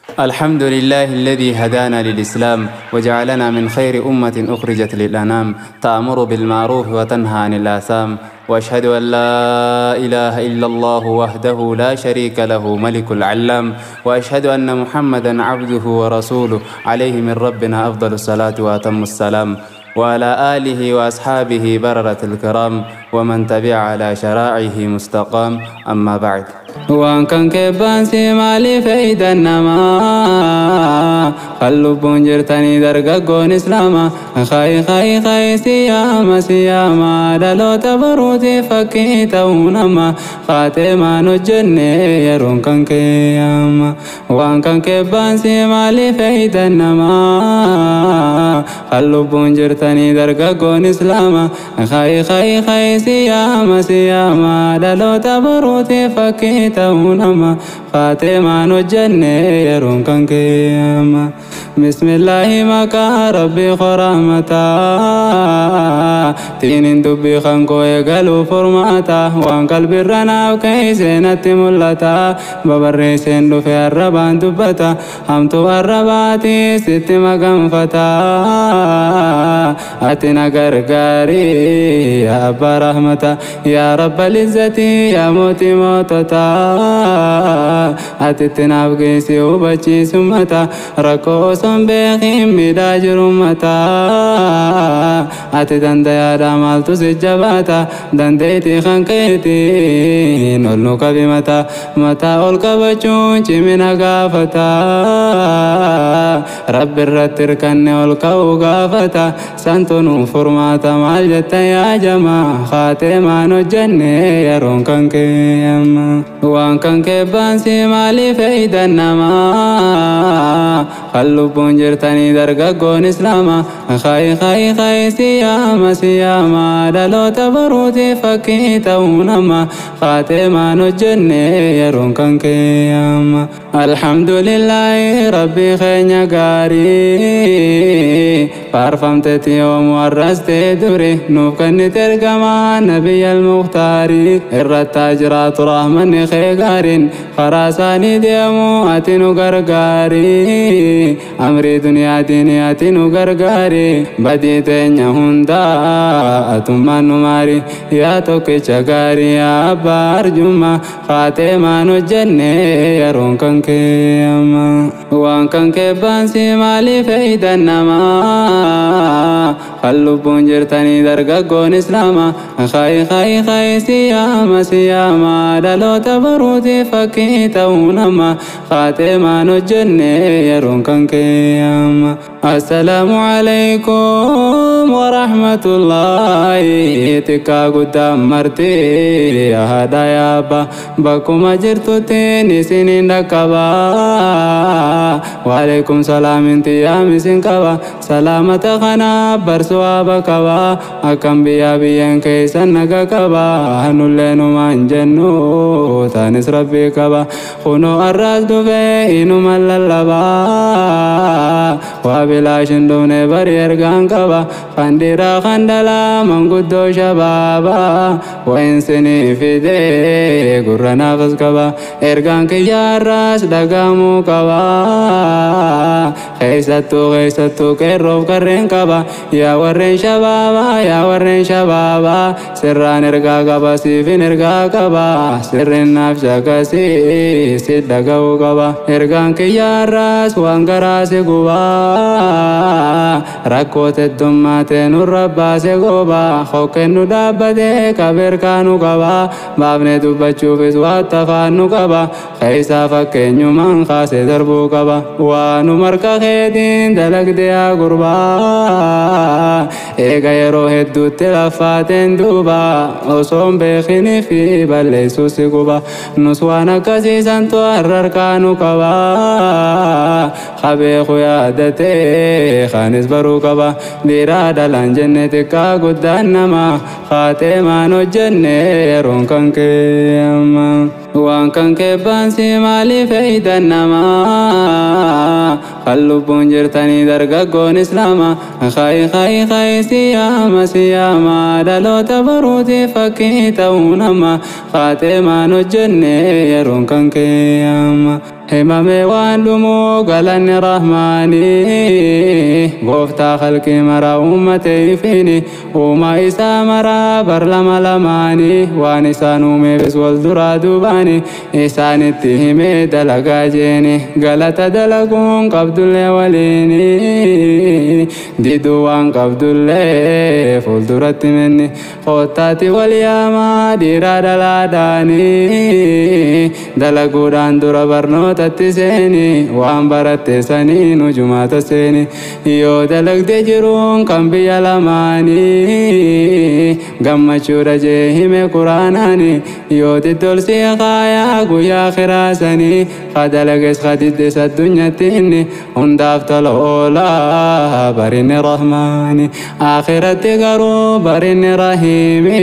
الحمد لله الذي هدانا للإسلام وجعلنا من خير أمة أخرجت للأنام تأمر بالمعروف وتنهى عن الآثام، وأشهد أن لا إله إلا الله وحده لا شريك له ملك العلام، وأشهد أن محمدا عبده ورسوله عليه من ربنا أفضل الصلاة وأتم السلام، وعلى آله وأصحابه بررة الكرام ومن تبع على شرائعه مستقام. أما بعد، وان كان كبان سيمالي فايدا نما خلوبون جرتني درققون إسلاما خاي خاي خاي سياما سياما دلو تبروتي فكيتا ونما خاتما نجنة يرون كان كياما. وان كان كبان سيمالي فايدا نما خلوبون جرتني درققون إسلاما خاي خاي خاي سياما سياما دلو تبروتي فكيتا ونما خاتما نجنة يرون كان كياما. بسم الله مكا ربي خرامتا تينين دبي خنكو يقلو فرماتا وان قلبي الرنا وكيسينة ملتا ببريسين دفع الربان دبتا همتو الرباتي ست مقام فتا أتنا قرقاري يا أبا رحمتا يا رب العزة يا موتي موتتا أتتنا بقيسي وبجي سمتا ركو بيخيم مداجر متا أتي دنديا دامالتو سجباتا دنديتي خنكيتي نولنو كبمتا متا أولك بچون چمنا غافتا رب الرتر كن أولك غافتا سنتونو فرماتا مالجتا يا جما خاتما نجنة يرون كنكيما وان كنكبان سيمالي فايدا نما خلوبون جرتني درققون إسلاما خاي خاي خاي سياما سياما دلو تبروتي فكيتا ونما خاتما نجنة يرون كنكياما. الحمد لله ربي خينيا قاري فارفمت يوم ورست دوري نوف كني ترقما نبي المختاري الرتاجرات رحمن خيقارين خراساني ديمو أتنو قرقاري أمري دنيا ديني أتنو قرقاري بديتين هندا أتمان ماري يا توكي شقاري يا أبا أرجما خاتما نجنة يرون كنكيما. وان كنكبان سيمالي فايدا نما خلوبون جرتني درققون إسلاما خاي خاي خاي سياما سياما دلو تبروتي فكيتا ونما خاتما نجنة يرون كنكياما. السلام عليكم ورحمة الله تكا قدام مرتي يا هذا يا أبا بكم جرتو سنين دكبا وعليكم سلام انت يا مسين كبا سلامة خنا برسوا بكبا أكم بيا بيان كيسن نكبا هنولين من جنو تانس ربي كبا خنو الراس دفي إنو مللبا وبلا شندون برير كبا خندرا خندلا من قدو شبابا وإن سني في دي قرنا فسكبا إرغان كيا الراس دقامو كبا خيستو خيستو كيروف كرين كبا يا ورين شبابا يا ورين شبابا سران إرغا كبا سيفين إرغا كبا سرين نفسا كسي سيدقو كبا إرغان كيا الراس وانقراس قبا ركوت الدماتين الرباس قبا خوكنو دابتي كبير كانو كبا بابني دبتشوفيس واتفانو كبا خيسا فكينيو من خاسي دربو كبا وانو مركا خيدين دلق ديا قربا إيغا يرو هدو تلفاتين دوبا وصوم بيخيني في بلسو سيقوبا نسوانا كسيسان توارر كانو كبا خبيخو يادتي خانس برو كبا ديرا دلان جنتك قدان نما خاتما نجنة يرون كنكيما. Waan kan keebbaansi maaliif eeydan namaa kan lubbuun jirtanii dargaggoon islaamaa. Khayi khayi khayi siyaama siyaama dhaloota baruutiif fakkii ta'uu nama kaateemaan hojjenne yeroon kan keeyama. Himame waan dhumuu galanni rahmaanii gooftaa khalqii maraa uummateefini uumaa isaa maraa bar lama lamaanii waan isaan uumeefis wal duraa duubaani isaanitti himee dalagaa jeeni galata dalaguun qabdullee waliini diduu waan qabdullee fuulduratti menni koottaati wal yaamaa dhiiraa dhalaadhaanii dalaguudhaan dura barnoota barnootatti seeni waan baratte sanii nujumaata seeni yoo dalagde jiruun kan biyya lamaanii gammachuudha jee hime quraanaani yoo diddolsii qaayaa guyyaa kiraasanii kadalages kadiddes addunyatti inni hundaaf tola oolaa barinni rahmaani akhiratti garuu barinni rahiimi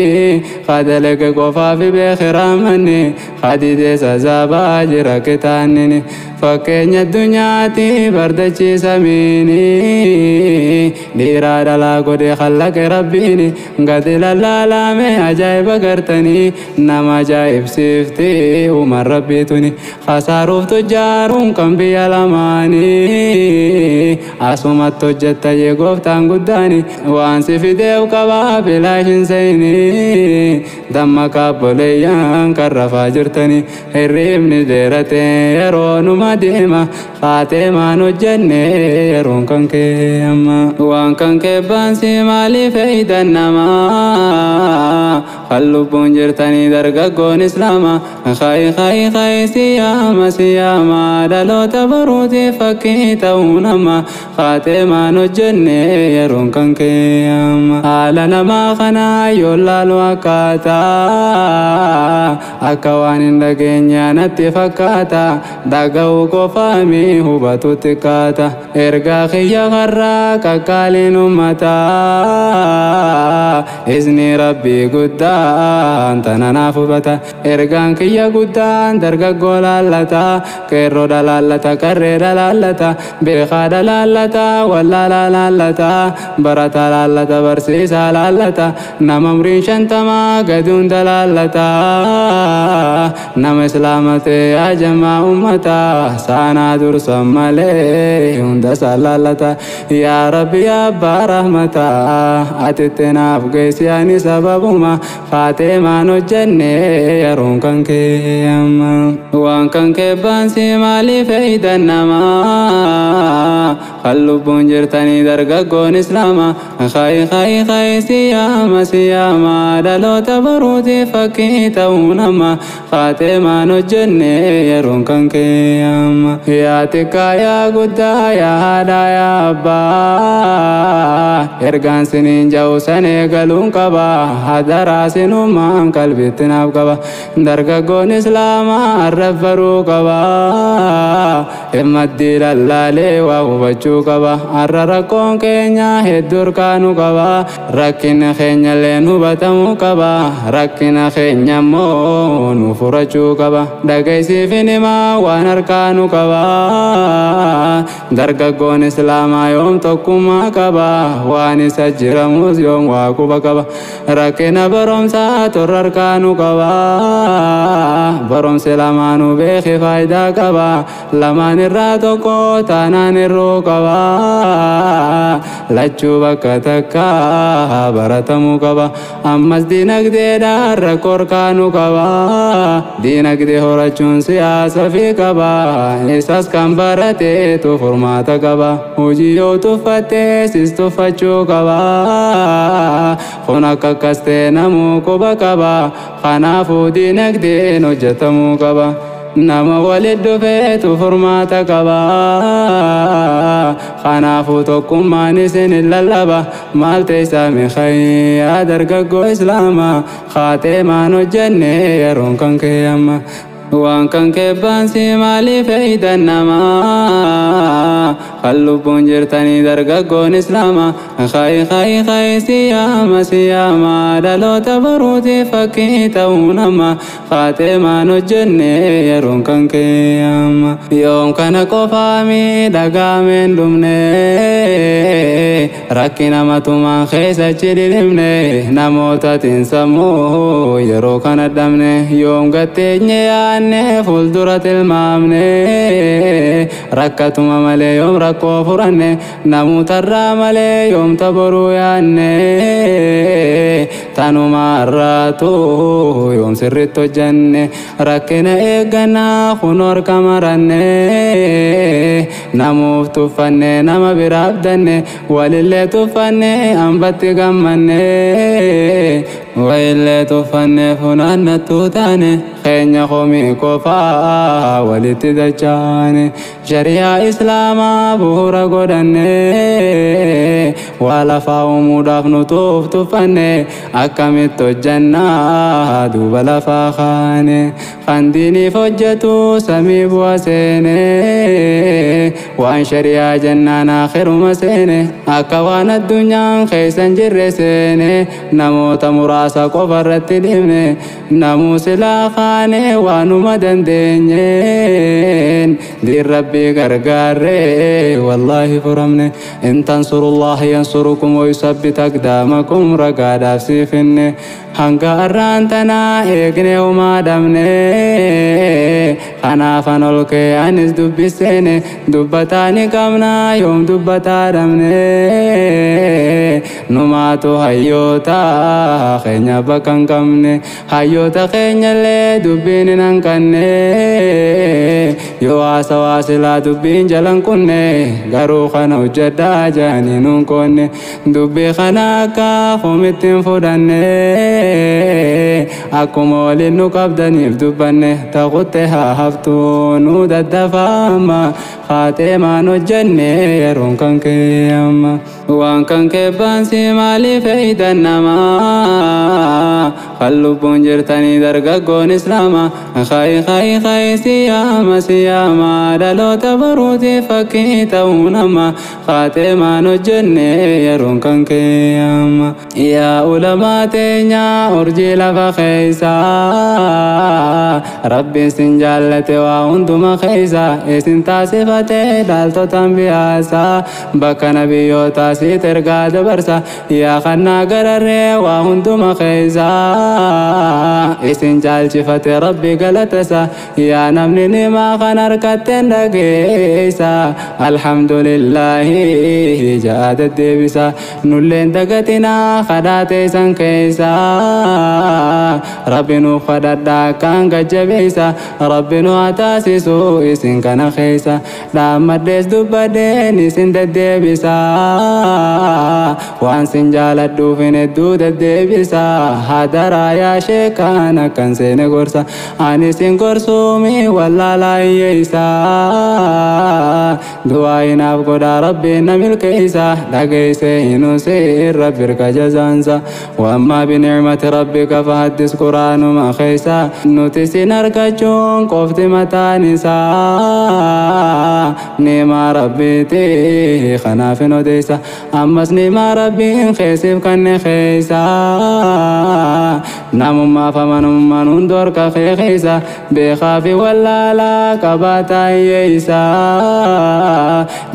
kadalage qofaafi beekiraamanni kadides azaabaa jira kitaannini fakkeenya addunyaatti bardachiisamiini dhiiraa dhalaa godhe khallaqe rabbiini gadi lallaalame ajaa'iba gartanii nama ajaa'ibsiifti uuman rabbiituni khasaaruuf tujjaaruun kan biyya lamaanii asumatti hojjetta jee gooftaan guddaani waan si fideef qabaa bilaashin seenii damma kaabboleeyyan kan rafaa jirtanii hirriibni dheerate yeroo numa deema kaateemaan hojjenne yeroon kan keeyama. Waan kan keebbaansi maaliif eeydan namaa kan lubbuun jirtanii dargaggoon islaamaa. Khayi khayi khayi siyaama siyaama dhaloota baruutiif fakkii ta'uu nama kaateemaan hojjenne yeroon kan keeyama. Haala namaa kanaa yoo laalu akkaataa akka waan hin dhageenye natti fakkaata dhaga'uu qofaami hubatu xiqqaata. Ergaa kiyya karraa qaqqaaliin ummataa izni rabbii guddaan tana naaf hubata. Ergaan kiyya guddaan dargaggoo laallata qeerroo dhalaallata qarree dhalaallata beekaa dhalaallata wallaalaa laallata barataa laallata barsiisaa laallata nama umriin 50 gadi hunda laallata nama islaama ta'e yaa jamaa ummataa saanaa dursan malee hunda isaan laallata. Yaa rabbi yaa abbaa rahmataa atitti naaf geessi ani sababuma kaateemaan hojjenne yeroon kan keeyama. Waan kan keebbaansi maaliif eeydan namaa kan lubbuun jirtanii dargaggoon islaamaa. Khayi khayi khayi siyaama siyaama dhaloota baruutiif fakkii ta'uu nama kaateemaan hojjenne yeroon kan keeyama. Yaa xiqqaa yaa guddaa yaa haadhaa yaa abbaa ergaan siniin ja'u san eegaluun qaba hadaraa sinumaan qalbitti naaf qaba dargaggoon islaamaa arraf baruu qaba maddii lallaalee waa hubachuu qaba har'a rakkoon keenya hedduu harkaanu qaba rakkina keenya illeen hubatamuu qaba rakkina keenya immoo nu furachuu qaba dhageessiifin himaa waan harkaanu qaba dargaggoon islaamaa yoom tokkummaa qaba waan isa jiramus yoom waa quba qaba rakkina baromsaa torra harkaanu qaba baromsi lamaanuu beeki faayidaa qaba lamaan irraa tokko taanaan irruu qaba lachuu bakka takka baratamuu qaba ammas diinagdeedhaan rakkoo harkaanu qaba diinagdee horachuun siyaasa fi qaba isas kan barateetu furmaata qaba hojii yoo tuffattee sis tuffachuu qaba kun akka akkas ta'e namuu quba qaba kanaafuu diinagdeen hojjetamuu qaba. Nama walit dhufeetu furmaata qaba kanaafuu tokkummaan isin hin lallaba maal teessaa mikhayyaa dargaggoo islaamaa kaateemaan hojjenne yeroon kan keeyama. Waan kan kebbaan si maaliif eeydan namaa kan lubbuun jirtanii dargaggoon islaamaa? Khayi khayi khayi, siyaama siyaama, dhaloota baruutiif fakkii ta'uu nama faateemaan hojjenne yeroon kan keeyama. Yoom kana qofaami dhagaameen dhumne, rakkina matumaan keessa chidhimne, namoota xiinsammuu yeroo kana dhabne. Yoom gatteenye yaanne fuuldura tilmaamne, rakkatuma malee yoom rakkoo furanne? Namootarraa malee yoom taboruu yaanne? Tanuma irraatu yoom sirriitti hojjanne? Rakkina eeggannaa kun harka maranne, namuuf tuffanne, nama biraaf danne, walillee tuffanne, hambatti gammanne, wayillee tuffanne, funaannattuu taane, keenya komii qofaa walitti dachaane. Shari'aa islaamaa bu'uura godhanne, waa lafaa uumuudhaaf nutuuf tuffanne, akkamitti hojjannaa duuba lafaa kaane? Kan diiniif hojjetu samii bu'a seene, waan shari'aa jennaan akhiruma seene, akka waan addunyaan keessan jirre seene, namoota muraasa qofa irratti dhimne. Namuu silaa kaane waanuma dandeenyeen diin rabbii gargaarre, wallaahi furamne. In tansurullaha yansurukum wa yusabbit aqdaamakum, ragaadhaaf siifinne. Hanga arraan tanaa eegne umaa dhabne, kanaafan ol kee anis dubbiseene. Dubbataa ni qabna, yoom dubbataa dhabne? Numaatu hayyoota keenya bakka hin qabne, hayyoota keenyallee dubbiin hin hanqanne. Yoo haasawaa silaa dubbiin jalan kunne, garuu kana hojjedhaa jaanii nuun koonne. Dubbii kana akka fomitti hin fudhanne, akkuma waliin nu qabdaniif dubbanne. Taqutte haa haftuu, nu daddafaama faateemaan hojjenne yeroon kan keeyama. Waan kan kebbaan si maaliif eeydan namaa kan lubbuun jirtanii dargaggoon islaamaa? Khayi khayi khayi, siyaama siyaama, dhaloota baruutiif fakkii ta'uu nama faateemaan hojjenne yeroon kan keeyama. Yaa ulamaa teenya urjii lafa keeysaa, rabbiin sin jaallate waa hunduma keeysa, isin taasifate dhaaltota ambiyaasaa, bakka nabiyyootaa siit ergaa dabarsa. Yaa kannaa gararree waa hunduma keeysaa, isin caalchifate rabbi galatasa. Yaa namni nimaa kan harkatteen dhageeysa, alhamdulillaahi ja'a deddeebisa. Nulleen dagatinaa kadhaate isan keeysa, rabbi nuuf kadhadhaa akkaan gajjabeeysa, rabbi nu haa taasisu isin kana keeysa. Dhaammadhees dubbadheen isin deddeebisa, waan sin jaaladhuuf hin hedduu deddeebisa. Hadaraa yaa sheekaan akkan seene gorsa, ani sin gorsuumi wallaalaa hiyyeeysa. Du'aa inaaf godhaa rabbiin na milkeeysa, dhageeyse hinuusin rabbi irka jazaansa. Waammaa binicmati rabbika fahaddis, quraanuma keeysa. Nuti sin argachuun qofti mataan isaa nimaa rabbiiti, kanaaf hin odeessa. Ammas nimaa rabbiin keessiif kanne keeysa, namummaaf amanummaan hundu harka kee keeysa, beekaa fi wallaalaa qabaataa hiyyeeysa,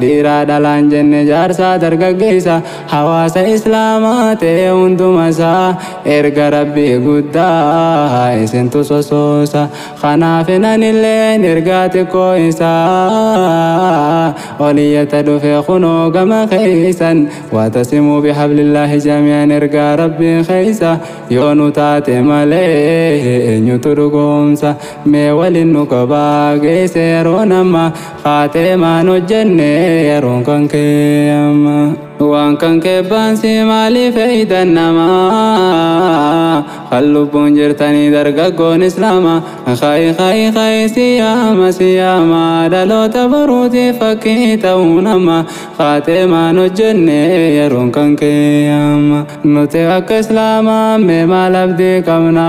dhiiraa dhalaan jenne, jaarsaa dargaggeessa, hawaasa islaamaa ta'e hunduma isaa erga rabbii guddaa isintu sosoosa. Kanaaf anilleen ergaa xiqqoo isaa oliyyata dhufe kunoo gama keeysan. Waatasimuu bihablillaahi jamii'an, ergaa rabbii keeysa yoo nu taate malee eenyutu dhugoomsa? Mee waliin nu qabaa geesse yeroo nama faateemaan hojjenne yeroon kan keeyama. Waan kan keebbaansi maaliif eeydan namaa kan lubbuun jirtanii dargaggoon islaamaa khayi khayi khayi siyaama siyaama dhaloota baruutiif fakkii ta'uu nama kaateemaan hojjenne yeroon kan keeyama. Nuti akka islaamaa mee maal abdii qabna,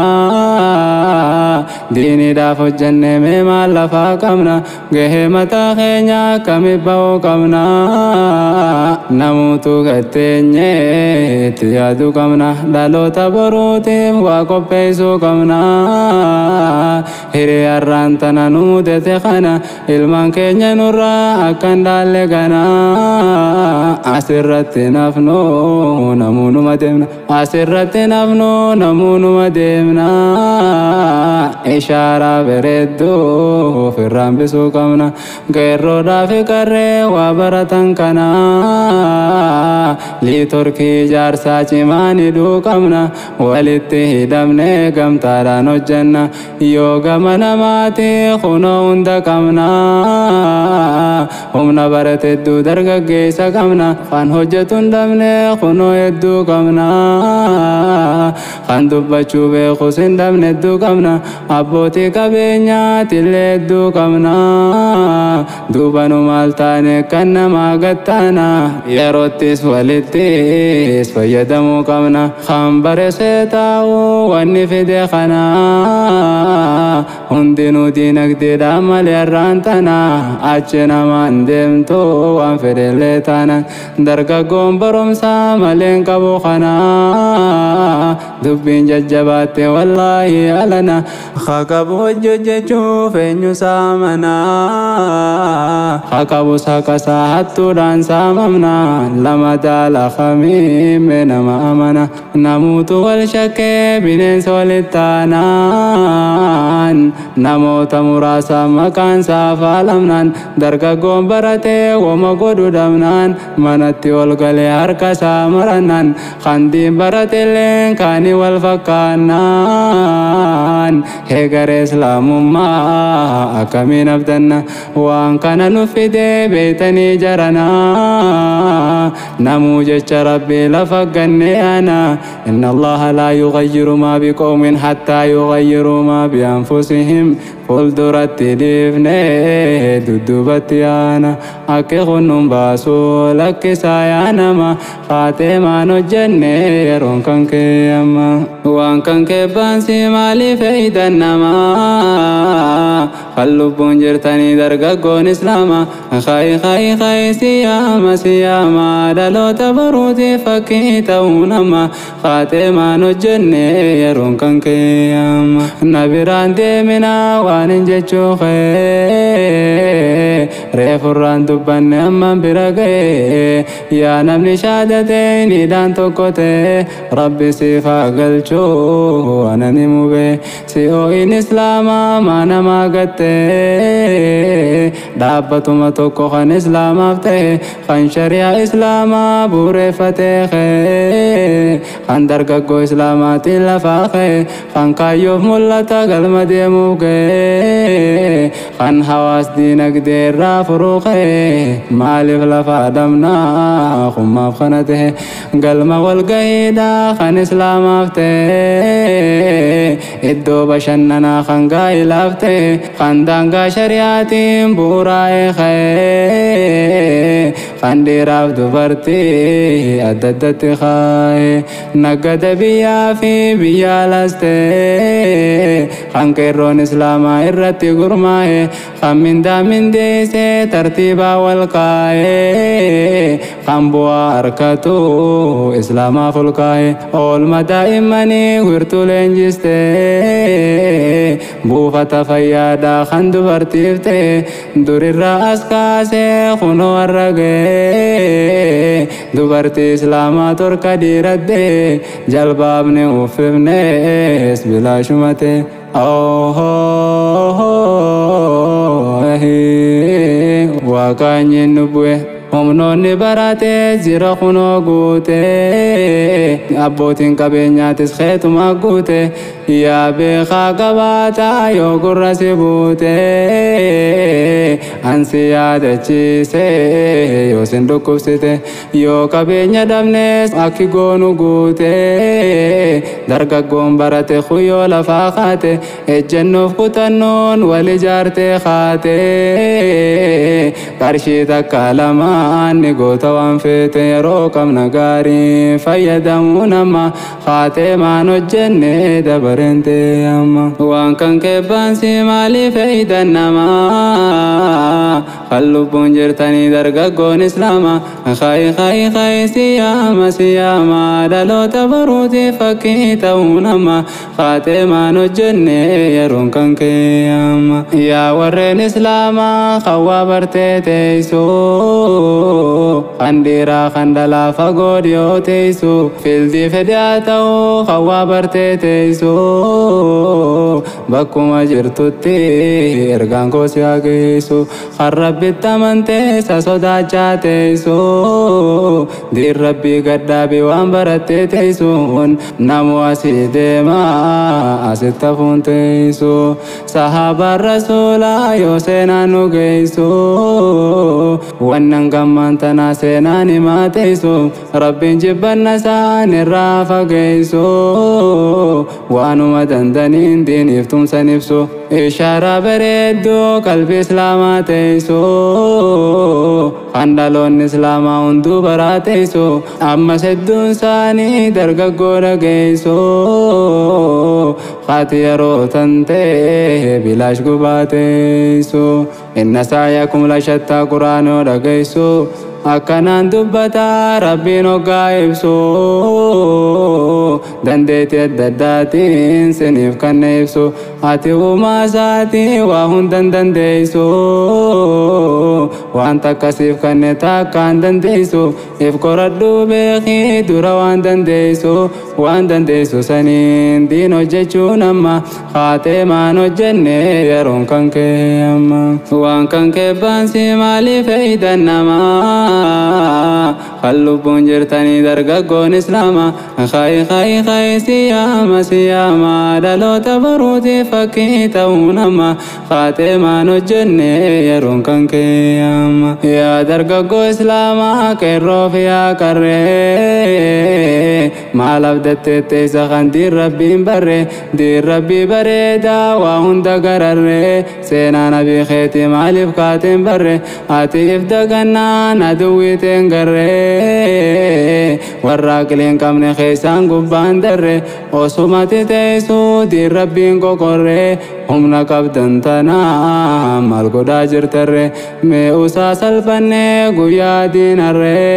diiniidhaaf hojjenne mee maal lafaa qabna, gahee mataa keenya akkami ba'uu qabna, namuutu gatteenye itti yaaduu qabna, dhaloota boruutiif waa qopheessuu qabna. Hiriyaarraan tana nu mudate kana ilmaan keenya nurraa akka hin dhaalle gana. Asirratti nafnu namuunuma deemna, asirratti nafnu namuunuma deemna, ishaaraa bareedduu ofirraa hambisuu qabna. Qeerroodhaa fi qarree waa baratan kana liitorkii ijaarsaa cimaa hidhuu qabna, walitti hidhamnee gamtaadhaan hojjenna. Yoo gama namaati kunoo hunda qabna, humna barate hedduu dargaggeessa qabna, kan hojjetu hin dhabne kunoo hedduu qabna, kan dubbachuu beekus hin dhabne hedduu qabna, abbootii qabeenyaatillee hedduu qabna. Duuba nu maal taane kan namaa gattaana? Yeroottis walittis fayyadamuu qabna. Kan baresee taa'u wanni fide kana hundinuu diinagdeedhaan malee har'aan tana achi namaan deemtu waan fedhellee taana dargaggoon barumsaa malee hin qabu kana dubbiin jajjabaatte wallaahi alana haqabu hojjechuuf eenyu saamana, haqabu saqasaa hattuudhaan saamamna, lama daala kamiime nama amana, namuutu wal shakkee bineensa walitti aanaan, namoota muraasa maqaan isaa faalamnaan, dargaggoon baratee woma godhu dhabnaan, manatti ol galee harka isaa marannaan, kandiin baratelleen kaanii wal fakkaannaan, heegaree islaamummaa akkamiin abdanna? Waan kana nu fidee beeytanii jaranaa, namuu jecha rabbii lafa gannee ana inna allaha laa yughayyiru maa biqawmin hattaa yughayyiru maa bianfusihim. Fuulduratti dhiifnee dudduubatti yaana akki kunnun baasuu lakkisaa yaa nama kaateemaan hojjenne yeroon kan kee amma. Waan kan keebbaansi maaliif eeydan namaa kan lubbuun jirtanii dargaggoon islaamaa khayi khayi khayi siyaama siyaama dhaloota baruutiif fakkii ta'uu nama kaateemaan hojjenne yeroon kan kee amma. Na biraan deeminaa waan hin jechuu kee reefurraan dubbanne amman bira ga'e, yaa namni shaadatee niidhaan tokko ta'e rabbi siif haa galchuu anani mube si'oo'in islaamaa maa namaa gattee, dhaabbatuma tokko kan islaamaaf ta'e, kan shari'aa islaamaa bu'uureffatee ka'e, kan dargaggoo islaamaatiin lafaa ka'e, kan kaayyoof mul'ata galma deemuuf ga'e, kan hawaas diinagdee irraa furuu ka'e, maaliif lafaa dhabnaa kummaaf kana ta'e? Galma walgahiidhaa kan islaamaaf ta'e, iddoo bashannanaa kan gaa'ilaaf ta'e, kan daangaa shari'aatiin bu'uuraa'ee ka'e, kan dhiiraaf dubartii adda addatti kaa'e, nagada biyyaa fi biyya alas ta'e, kan qeerroon islaamaa irratti gurmaa'e, kan mindaa mindeessee tartiibaa wal kaa'e, kan bu'aa harkatu islaamaaf ol kaa'e, oolma daa'immanii wirtuu leenjistee, buufata fayyaadhaa kan dubartiif ta'e, durirraa as kaasee kunoo har'a ga'e, dubartii islaamaa torka dhiiraddee jalbaabni uffifnees bilaashuma ta'e. Waaqaanyiin nu bu'e humnoonni baratee jira kunoo guutee, abbootiin qabeenyaatis keetuma guute, Yaa beekaa qabaataa yoo gurra si buute, ansi yaadachiise yoo sin dhukkubsite. Yoo qabeenya dhabnes akki goonu guute, dargaggoon barate kuyyoo lafaa kaate, ejjennoof kutannoon wal ijaartee kaate, qarshii takka lamaan ni goota waan feete. Yeroo qabna gaarii fayyadamuu nama, kaatee maan hojjenne dabareen ta'e amma. Waan kan keebbaansi maaliif eeydan namaa, kan lubbuun jirtanii dargaggoon islaamaa, Khayi khayi khayi siyaama siyaama, dhaloota baruutiif fakkii ta'uu nama, kaatee maan hojjenne yeroon kan kee amma. Yaa warreen islaamaa kan waa bartee teessoo, kan dhiiraa kan dhalaa fagoo dhiyoo teessu, fildii fedhe haa ta'uu kan waa bartee teessoo, bakkuma jirtutti ergaan koo si haa geessu. Kan rabbitti amantee isa sodaachaa teessoo, diin rabbii gaddaabii waan barattee teessuun, namu asii deema asitti hafuun teessu. Sahaabaan rasuulaa yoo seenaan nu geessu, wannan gammaan tanaa seenaan himaa teessu, rabbiin jibbanna isaan irraa fageessu, waanuma dandaniin diiniif tumsan ibsu. Ishaaraa bareedduu qalbii islaamaa teessu, kan dhaloonni islaamaa hunduu baraa teessu, ammas hedduun isaanii dargaggoo dhageessu, haati yeroo tan ta'e bilaash gubaa teessu. Inna saayakum la shattaa quraanoo dhageessu, akkanaan dubbataa rabbiin hoggaa ibsu, dandeettii adda addaatiin siniif kan ibsu, ati uumaa isaatii waa hundan dandeessu, waan takkasiif kanne takkaan dandeessu. If qoradhuu beekii dura waan dandeessu, waan dandeessu saniin diin hojjechuun amma, kaatee maan hojjenne yeroon kan kee amma. Waan kan keebbaansi maaliif eeydan namaa, kan lubbuun jirtanii dargaggoon islaamaa, Khayi khayi khayi siyaama siyaama, dhaloota baruutiif fakkii ta'uu nama, kaatee maan hojjenne yeroon kan kee amma. Yaa dargaggoo islaamaa qeerroo fi yaa qarree, maal abdatteette isa kan diin rabbiin barre? Diin rabbii bareedaa waa hunda gararree, seenaa nabii keetii maaliif kaateen barre? Ati if dagannaan aduwwiiteen garree, warra aqliin qabne keessaan gubbaan darre, osumati teessuu diin rabbiin qoqorree. Humna qabdan tanaa maal godhaa jirtarre? Mee usaa salphannee guyyaa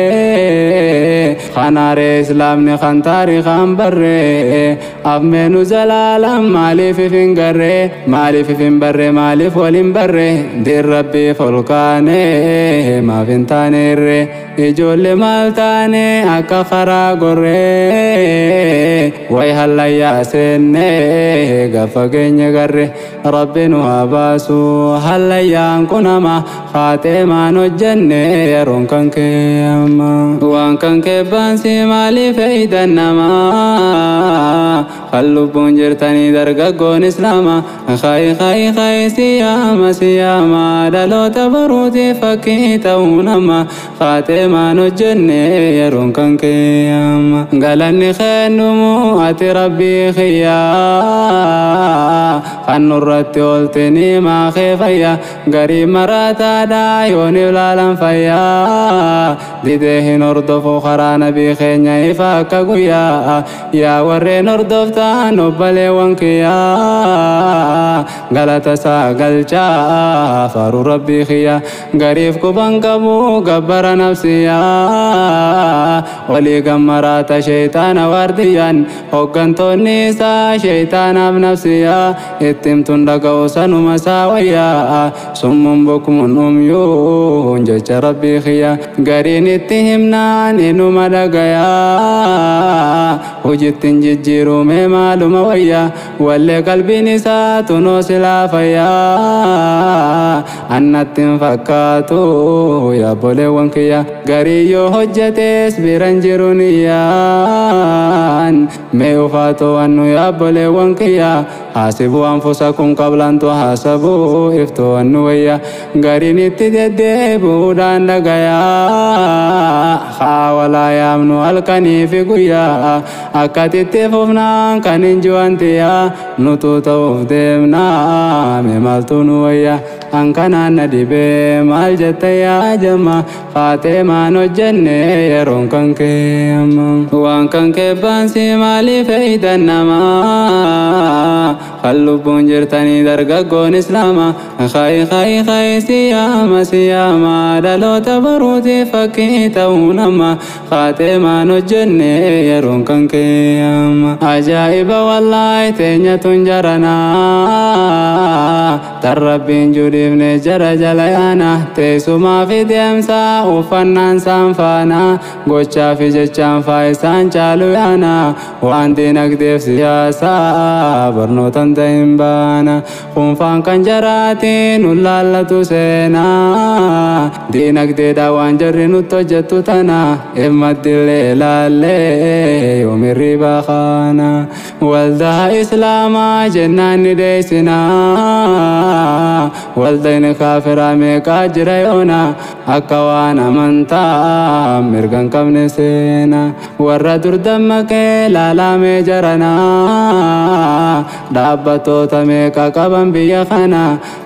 diinarree, kanaaree islaamni kan taarikaan barree, afmeenu zalaalam maaliif if hin garree? Maaliif if hin barre? Maaliif wal hin barre? Diin rabbiif ol kaanee maaf hin taaneerre? Ijoollee maal taane akka karaa gorree, way hallayyaa seennee gaafa keenya garre? Rabbi nu haa baasu hallayyaan kun hama, kaatee maan hojjenne yeroon kan kee amma. Waan kan keebbaansi maaliif eeydan namaa, kan lubbuun jirtanii dargaggoon islaamaa, Khayi khayi khayi siyaama siyaama, dhaloota baruutiif fakkii ta'uu nama, kaatee maan hojjenne yeroon kan kee amma. Galanni kennumu ati rabbii kiyyaa, kan nurratti oolte nimaa kee fayya. Garii maraataadha yoon ilaalan fayyaa, didee hin hordofu karaa nabii keenya ifa akka guyyaa. Yaa warreen hordoftaan obboleewwan kiyyaa, galata isaa galchaa faaruu rabbii kiyya. Gariif quban qabu gabbara nafsiyaa, walii gammaraata sheeytaana waardiyyaan, hoggantoonni isaa sheeytaanaaf nafsiyaa, itti himtuun dhaga'u sanuma isaa wayyaa. Summuun bukmuun umyuun jecha rabbii kiyya, gariin itti himnaan inuma dhagayaa, hojittiin jijjiirume maaluma wayya? Wallee qalbiin isaa tunoo silaa fayyaa, annatti hin fakkaatu yaabboleewwan kiyya. Garii yoo hojjetes biran jiru niyyaan mee ufaatoo wannu yaabboleewwan kiyya haasibuu anfusakum qablaan tuhaasabuu iftoo wannu wayya gariin itti deddeebi'uudhaan dhagayaa haa walaa yaamnu halkanii fi guyyaa akkatitti fufnaan kan hin jiwantiyaa nutuu ta'uuf deemnaa mee maaltu nu wayya hankanaan na dhibee maal jette yaa jama faatee maan hojjenne yeroon kan kee amma waan kan kee baansi maaliif eeydan namaa kan lubbuun jirtanii dargaggoon islaama khayi khayi khayi siyaama siyaama dhaloota baruutiif fakkii ta'uu nama faatee maan hojjenne yeroon kan kee amma ajaa'iba wallaahi teenya tun jaranaa tan rabbiin judhiifne jara jala yaana teessumaa fi deemsaa uffannaan isaan faana gochaa fi jechaan faa isaan caalu yaana waan dinagdeef siyaasaa barnootan ta'in baana kunfaan kan jaraatiin nu laallatu seenaa dinagdeedha waan jarri nutti hojjettu tana immaddillee laallee yoomirri baakaana waldaa islaamaa jennaan ni deessinaa waldayni kaafiraa meeqaa jira yoona akka waan amantaa mirga hin qabne seena warra dur dammaqee laalamee jaranaa dhaabbattoota meeqa qaban biyya kana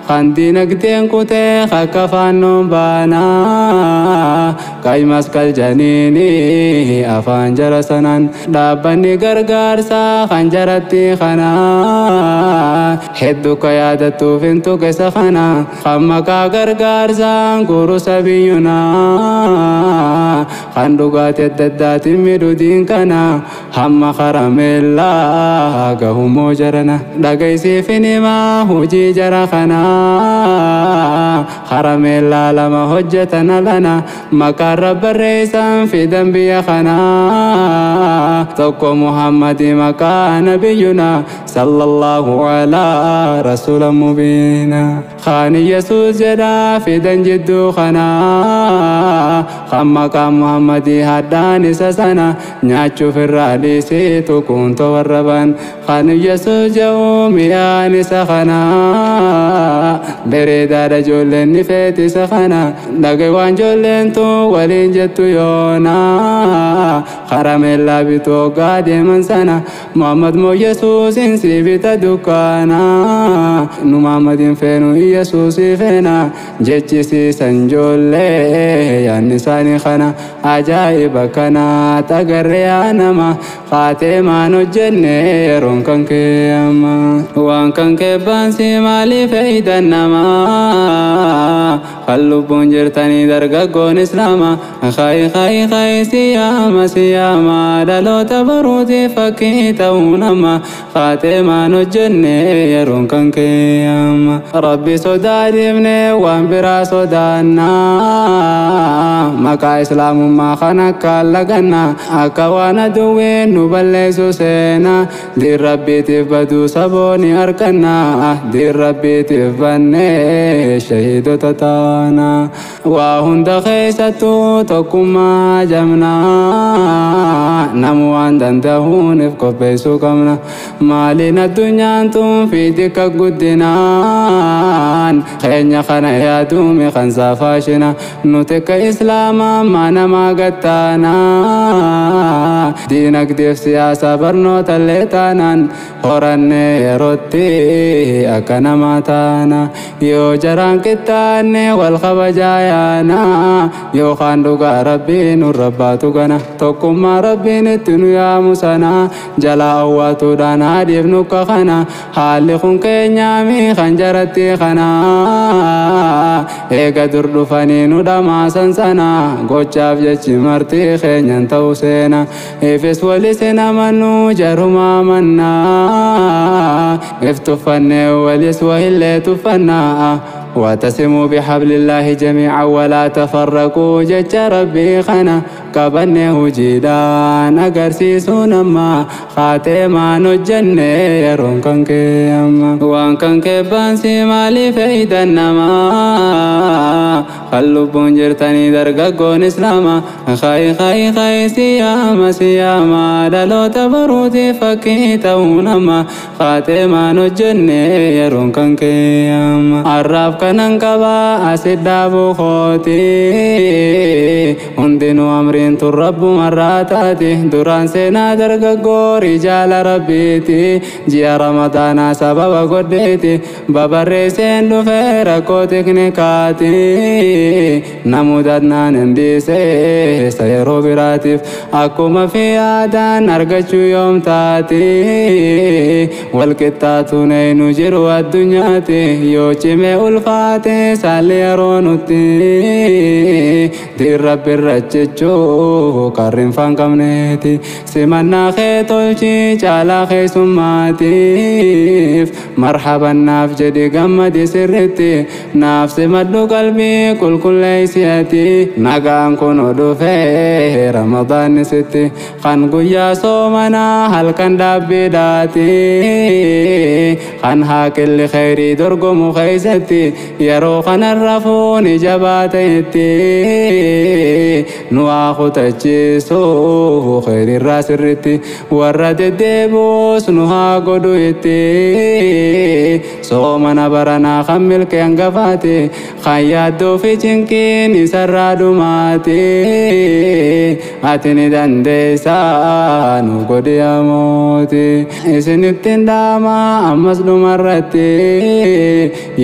kan dinagdeen kutee akka faannoon baanaa qay maskal janiini afaan jara sanaan dhaabbanni gargaarsaa kan jaratti kana hedduu ka yaadattuuf hin tuqesa kana kan maqaa gargaarsaan gurusa biyyunaa kan dhugaatii adda addaatiin midhuudiin kana hamma karameellaa gahumoo jarana dhagaysiifin himaa hojii jara kana karameellaa lama hojjetan alana maqaan rabbarreessan fidan biyya kana tokko muhammadii maqaa nabiyyuna sallallahu alaa rasuula mubiina kaani yesuus jedhaa fidan jidduu kana kan maqaa muhammadii haddaan isa sana nyaachuuf irraa dhiisee tukuunto warra ban kan yesuus jedhu mi'aan isa kana bareedaadha ijoolleen ni feeti isa kana dhagay waan ijoolleen tun waliin jettu yoona karameellaa bituu hoggaa deeman sana muhammad moo yesuusin si bita dukkaana nu muhammadin feenu yesuusii feena jechisiisan ijoollee yaanni isaanii kana ajaa'iba kana tagarree yaa nama faatee maan hojjenne yeroon kan kee amma waan kan kee baansi maaliif eeydan namaa kan lubbuun jirtanii dargaggoon islaama khayi khayi khayi siyaama siyaama dhaloota baruutiif fakkii ta'uu nama faatee maan hojjenne yeroon kan kee amma rabbi sodaadhifne waan biraa sodaannaa maqaa islaamummaa kan akka laganna akka waan aduwween nu balleessu seena diin rabbiitiif baduu sabooni arganna diin rabbiitiif bannee shahiidota taana waa hunda keessattuu tokkummaa jamnaa namu waan danda'uuniif qopheessuu qabna maaliin addunyaan tun fiitika guddinaan keenya kana yaaduumi kan saafaashina nuti akka islaamaa maanamaa gattaanaa diinagdeef siyaasa barnoota illee taanaan horannee yerootti akka namaa taana yoo jaraan qixxaanne wal kabajaa yaana yookaan dhugaa rabbiin nurra baatu gana tokkummaa rabbiin itti nu yaamu sana jalaa awwaatuudhaan haadhiif nukka kana haalli kun keenyaami kan jaratti kana eega dur dhufanii nu dhamaasan sana gochaaf jechi marti keenyan ta'u seena ifis walis hin amannu jarumaa mannaa if tuffannee walis wahillee tuffannaa واعتصموا بحبل الله جميعا ولا تفرقوا جج ربي خنا. Qabanne hojiidhaan agarsiisuu nama Khaatemaan hojjenne yeroon kan kee amma Waan kan kee baansi maaliif eeydan namaa Kan lubbuun jirtanii dargaggoon islaama Khayi khayi khayi siyaama siyaama dhaloota baruutiif fakkii ta'uu nama Khaatemaan hojjenne yeroon kan kee amma Arraaf kanan qabaa asit dhaabuu kooti Hundinuu amriin tun rabbumarraa taati Duraan seenaa dargaggoo rijaala rabbiiti Ji'a ramadaanaa sababa godheeti Babarreesseen dhufee rakkoo tiknikaati Namudatnaan hin dhiisee isa yeroo biraatiif Akkuma fi aadaan argachuu yoom taati Walqixxaatuun eenyu jiru addunyaati Yoo cimee ulfaate saalli yeroo nutti Diin rabbi irra jechuu qarriin faan qabneeti Simannaa kee tolchi caalaa keessummaatiif Marhaban naaf jedhi gammadi sirritti Naaf simadhu qalbii qulqulleessi ati Nagaan kun dhufee ramadaanni sitti Kan guyyaa soomanaa halkan dhaabbiidhaati Kan haaqilli kheyrii dorgomu keeysatti Yeroo kanarra fuuni jabaa ta'etti Nu haa kutachiisu kheyriirraa sirritti Warra deddeebi'us nu haa godhu itti Soomana baranaa kan milkee hangafaati Kan yaaddoo fi cinqiin isarraa dhumaati Ati ni dandeessaa nu godhi yaa mootii Isinittiin dhaamaa ammas dhumarratti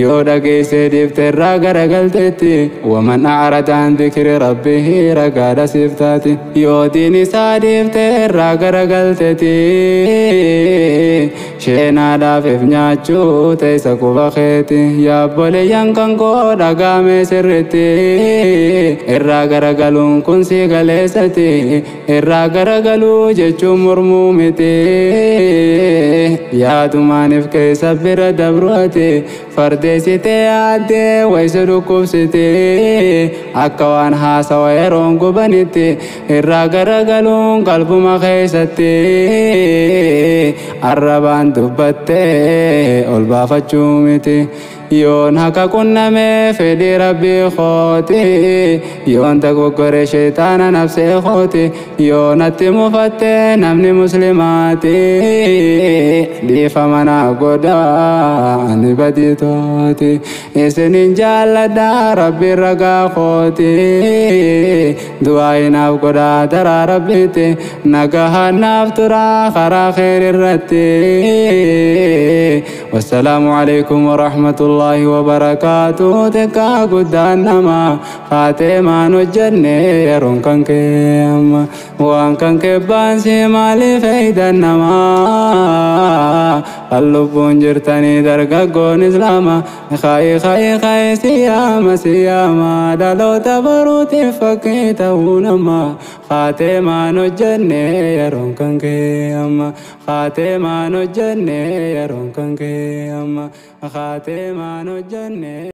Yoo dhageessee dhiifte irraa garagalteetti Waman a'rada an dhikri rabbihi ragaadha siif taati Yoo diin isaa dhiifte irraa garagalteetti Sheenaadhaaf if nyaachuu teessa quba keeti Yaabboleeyyan kan koo dhagaame sirritti Irraa garagaluun kun si galeessati Irraa garagaluu jechuun mormuu miti Yaadumaaniif keessa bira dabru ati Fardeessitee yaaddee wayisa dhukkubsite Akka waan haasawa yeroon gubanitti Irraa garagaluun qalbuma keessatti Arrabaan dubbattee ol baafachuu miti Yoon haqa qunnamee fedhii rabbii kooti Yoon dogoggore sheexaana nafsee kooti Yoo natti mufatte namni muslimaati Dhiifama naa godhaa ani badiitooti Isinin jaalladha rabbiin ragaa kooti Du'aa naaf godhaa daraa rabbiitti Nagahaan naaf turaa karaa kheyriirratti Wassalaamu alaikum warahmatullahi wabarakaatuh Xiqqaa guddaan nama Khaatemaan hojjenne yeroon kan kee amma Waan kan kee baansi maaliif eeydan namaa Kan lubbuun jirtanii dargaggoon islaama Khayi khayi khayi siyaama siyaama dhaloota baruutiif fakkii ta'uu nama Khaatemaan hojjenne yeroon kan kee amma Khaatemaan hojjenne yeroon kan kee amma Khaatemaan hojjenne.